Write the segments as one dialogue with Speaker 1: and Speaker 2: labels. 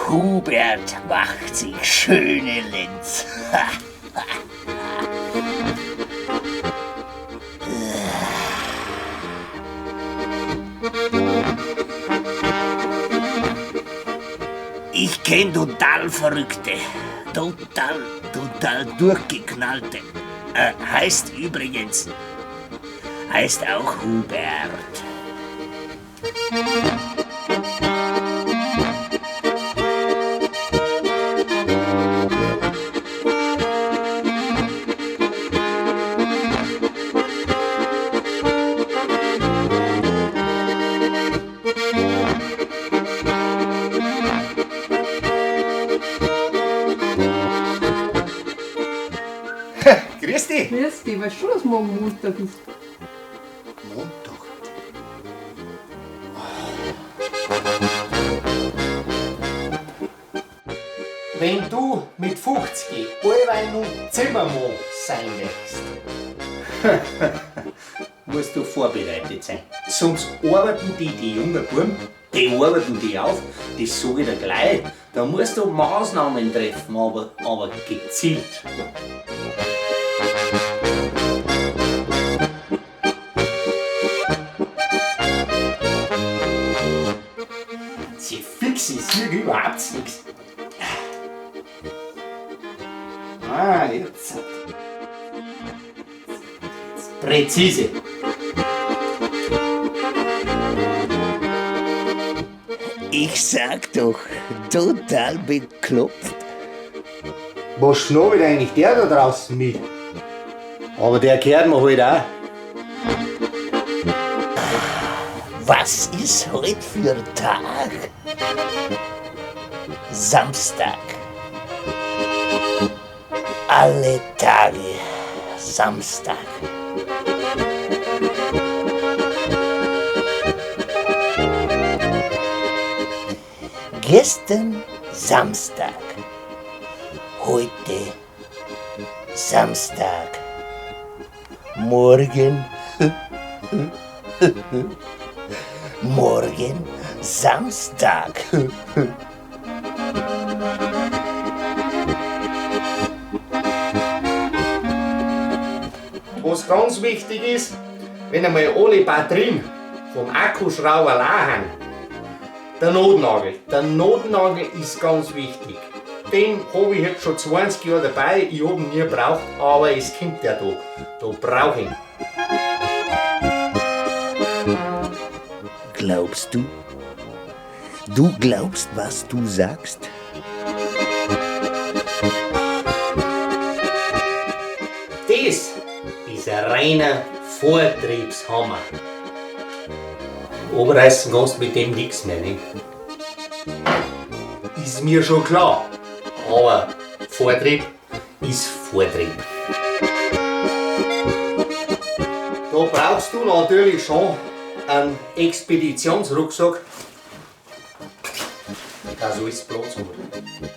Speaker 1: Hubert macht sich schöne Lenz. Ich kenn total Verrückte, total, total durchgeknallte. Heißt übrigens, heißt auch Hubert.
Speaker 2: Grüß dich!
Speaker 3: Grüß dich, weißt du, dass morgen Montag ist?
Speaker 2: Montag? Wenn du mit 50 allweil noch Zimmermann sein möchtest, musst du vorbereitet sein. Sonst arbeiten die jungen Buben, die arbeiten die auf, das sag ich dir gleich. Da musst du Maßnahmen treffen, aber gezielt. Sie fix, ich sehe überhaupt nichts. Ah, jetzt. Jetzt präzise.
Speaker 1: Ich sag doch, total bekloppt.
Speaker 2: Was schnabelt eigentlich der da draußen mit? Aber der gehört mir halt auch.
Speaker 1: Was ist heute für ein Tag? Samstag. Alle Tage Samstag. Gestern Samstag, heute Samstag, morgen, morgen Samstag.
Speaker 2: Was ganz wichtig ist, wenn einmal alle Batterien vom Akkuschrauber leer sind, der Notnagel. Der Notnagel ist ganz wichtig. Den hab ich jetzt schon 20 Jahre dabei, ich hab ihn nie gebraucht, aber es kommt der Tag. Da brauch ich ihn.
Speaker 1: Glaubst du? Du glaubst, was du sagst?
Speaker 2: Das ist ein reiner Vortriebshammer. Oberreißen kannst du mit dem nix mehr, ne? Ist mir schon klar. Aber Vortrieb ist Vortrieb. Da brauchst du natürlich schon einen Expeditionsrucksack. Da soll es Platz haben.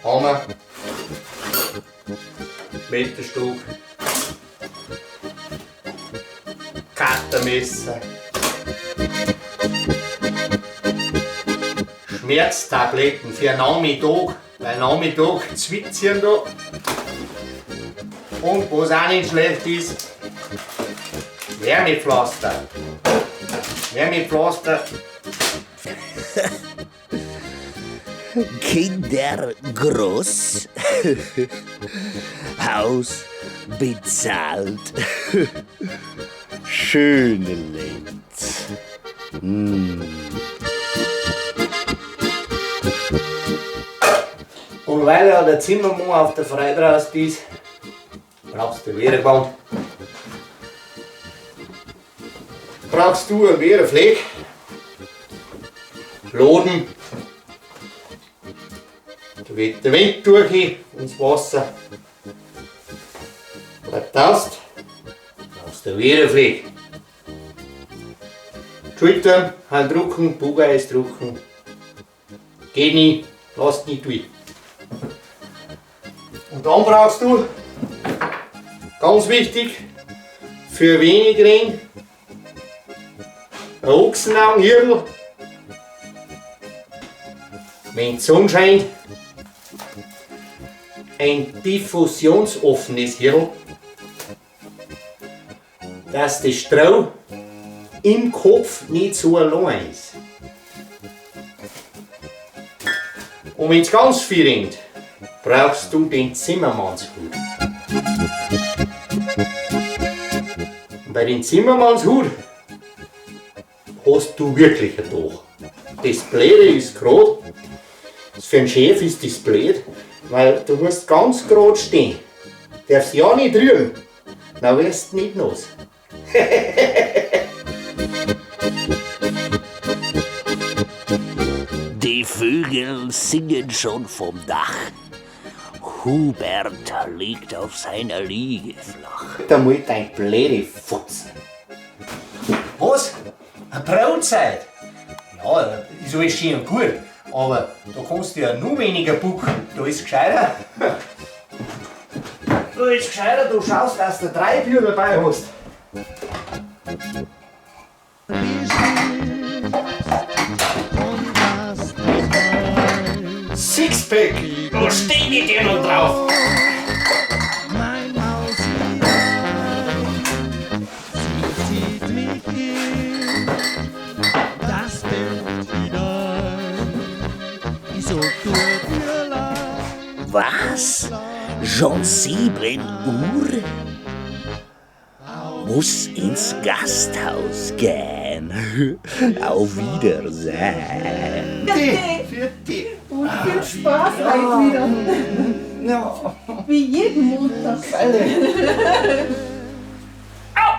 Speaker 2: Hammer, Meterstock, Cuttermesser, Schmerztabletten für Nachmittag, weil Nachmittag zwitzieren da. Und was auch nicht schlecht ist, Wärmepflaster. Wärmepflaster.
Speaker 1: Kinder groß, Haus bezahlt. Schöne Lenz.
Speaker 2: Und weil ja der Zimmermann auf der Freidraust ist, brauchst du Wehrgewand. Brauchst du einen Wehrfleck, Loden, da weht der Wind durch ins Wasser. Bleibt aus, brauchst du Wehrfleck. Schultern, Hand drucken, Bugeis drucken. Geht nicht, lass nicht durch. Und dann brauchst du, ganz wichtig, für wenig Regen, Ein Ochsenaugenhirn. Wenn die Sonne scheint, ein diffusionsoffenes Hirn, dass das Stroh im Kopf nicht so allein ist. Und wenn's ganz viel regnet, brauchst du den Zimmermannshut. Und bei den Zimmermannshut hast du wirklich ein Dach. Das Blöde ist grad, für den Chef ist das blöd, weil du musst ganz grad stehen. Darfst ja nicht rühren, dann wirst du nicht nass.
Speaker 1: Die Vögel singen schon vom Dach. Hubert liegt auf seiner Liege flach.
Speaker 2: Da muss dein blöde Futzen. Was? Eine Brotzeit? Ja, ist alles schön und gut, aber da kannst du ja noch weniger buchen. Da ist gescheiter. Da ist gescheiter, du schaust, dass du 3 Bier dabei hast. Sixpack, da steh ich dir noch drauf.
Speaker 4: Mein Maus hinein, sie zieht mich in das Bett hinein. Ich sag, tut mir leid.
Speaker 1: Was? Schon 7 Uhr? Muss ins Gasthaus gehen. Auf Wiedersehen.
Speaker 2: Vierte.
Speaker 3: Und viel Spaß heute wieder.
Speaker 2: Ja.
Speaker 3: Wie jeden Montag.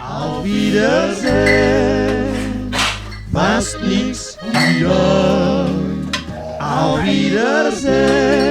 Speaker 4: Auf Wiedersehen, fast nix wieder. Auf Wiedersehen.